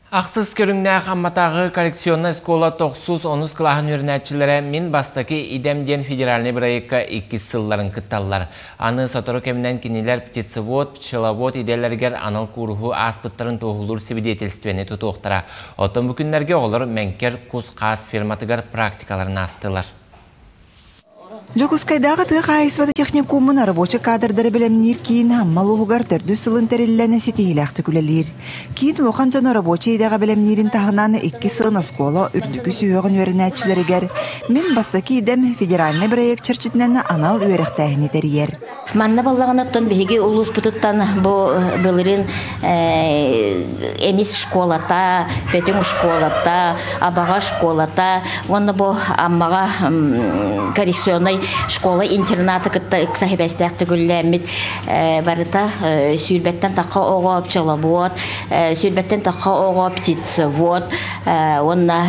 Ахсыс көрүҥнээх Амматааҕы коррекционнай оскуола тохсус онус кылааһын үөрэнээччилэрэ «Мин бастакы идэм» диэн федеральнай бырайыакка иккис сылларын кытталлар. Аны сотору кэминэн кинилэр птицевод, пчеловод идэлэригэр анал кууруһу ааспыттарын туоһулуур сибидиэтэлистибэни тутуохтара. Оттон бу күннэргэ оҕолор Мэҥкэр кус-хаас ферматыгар практикаларын аастылар. Дьокуускайдааҕы тыа хаһаайыстыбата техникумун рабочай кадрдары бэлэмниир киин Амма улууһугар төрдүс сылын тэриллэн ситиһиилээхтик үлэлиир. Киин улахан дьону рабочай идэҕэ бэлэмниирин таһынан икки сылын оскуола үрдүкү сүһүөҕүн үөрэнээччилэригэр «Мин бастакы идэм» федеральнай бырайыак чэрчитинэн анал үөрэхтээһини тэрийэр. Манна буоллаҕына оттон биһиги улууспутуттан бу былырыын Эмис школата, Бөтүҥ школата, Абаҕа школата уонна бу Аммаҕа коррекционнай школа интерната кытта ыкса сибээстээх төгүллээммит барыта сүүрбэттэн тахха оҕо пчеловод, сүүрбэттэн тахха оҕо птицевод уонна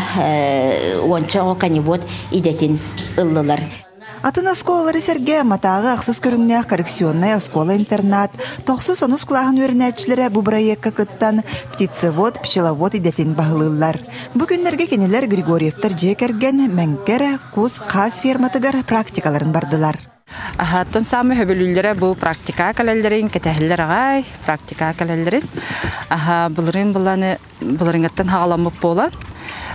уонча оҕо коневод идэтин ыллылар. Атын оскуолалары сэргэ Матааҕы ахсыс көрүҥнээх коррекционнай оскуола-интернат тохсус онус кылааһын үөрэнээччилэрэ бу бырайыакка кыттан птицевод, пчеловод идэтин баһылыыллар. Бу күннэргэ кинилэр Григорьевтар дьиэ кэргэн Мэҥкэр, кус, хаас ферматыгар практикаларын бардылар. Аһаттан саамай хөбүлүүллэрэ бу практика кэлэллэрин, кэтэһэллэр аҕай, практика кэлэллэрин. Аха былырыын быланы былырыҥҥыттан хаҕаламмыт буолан,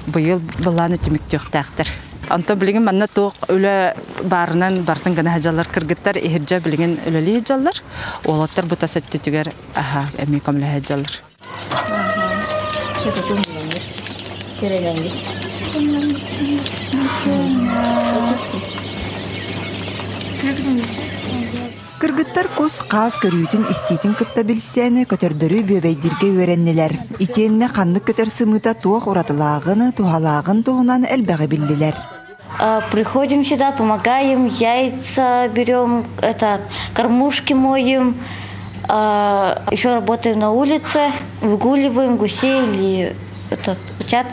быйыл былааны түмүктүөхтээхтэр. Онтон билигин манна туох үлэ баарынан бартын гына сылдьаллар кыргыттар иһирдьэ билигин үлэлии сылдьаллар. Уолаттар бу тас өттүтүгэр аха эмиэ көмөлөһө сылдьаллар. Кыргыттар кус-хаас көрүүтүн-истиитин кытта билсэн, көтөрдөрү бүөбэйдииргэ үөрэннилэр. Итиэннэ ханнык көтөр сымыыта туох уратылааҕын, туһалааҕын туһунан элбэҕи биллилэр. Приходим сюда, помогаем, яйца берем, это, кормушки моем, еще работаем на улице, выгуливаем гусей или этот, утят.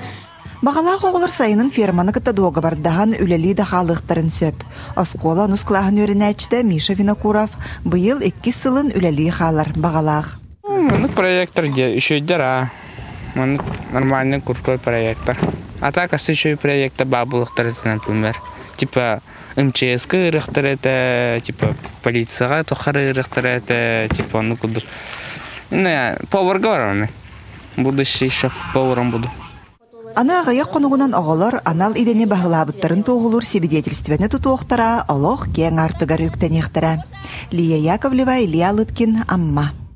Баҕалаах оҕолор сайынын ферманы кытта дуогабардаһан үлэлии да хаалыахтарын сөп. Оскуола онус кылааһын үөрэнээччитэ Миша Винокуров быйыл иккис сылын үлэлии хаалар баҕалаах. Маннык проектор дьэ үчүгэйдэр аа. Маннык нормальный крутой проектор. А так еще проекта баа буолуохтар этэ, например. Типа МЧС-ка ыырыахтар этэ, типа полицияҕа тухары ыырыахтар этэ, типа оннук курдук. Ну, поварга барамын. Будущий шеф-поваром буду. Аны аҕыйах хонугунан оҕолор анал идэни баһылаабыттарын туоһулуур сибидиэтилистибэни тутуохтара, олох киэҥ аартыгар үктэниэхтэрэ. Лия Яковлева, Илья Лыткин, Амма.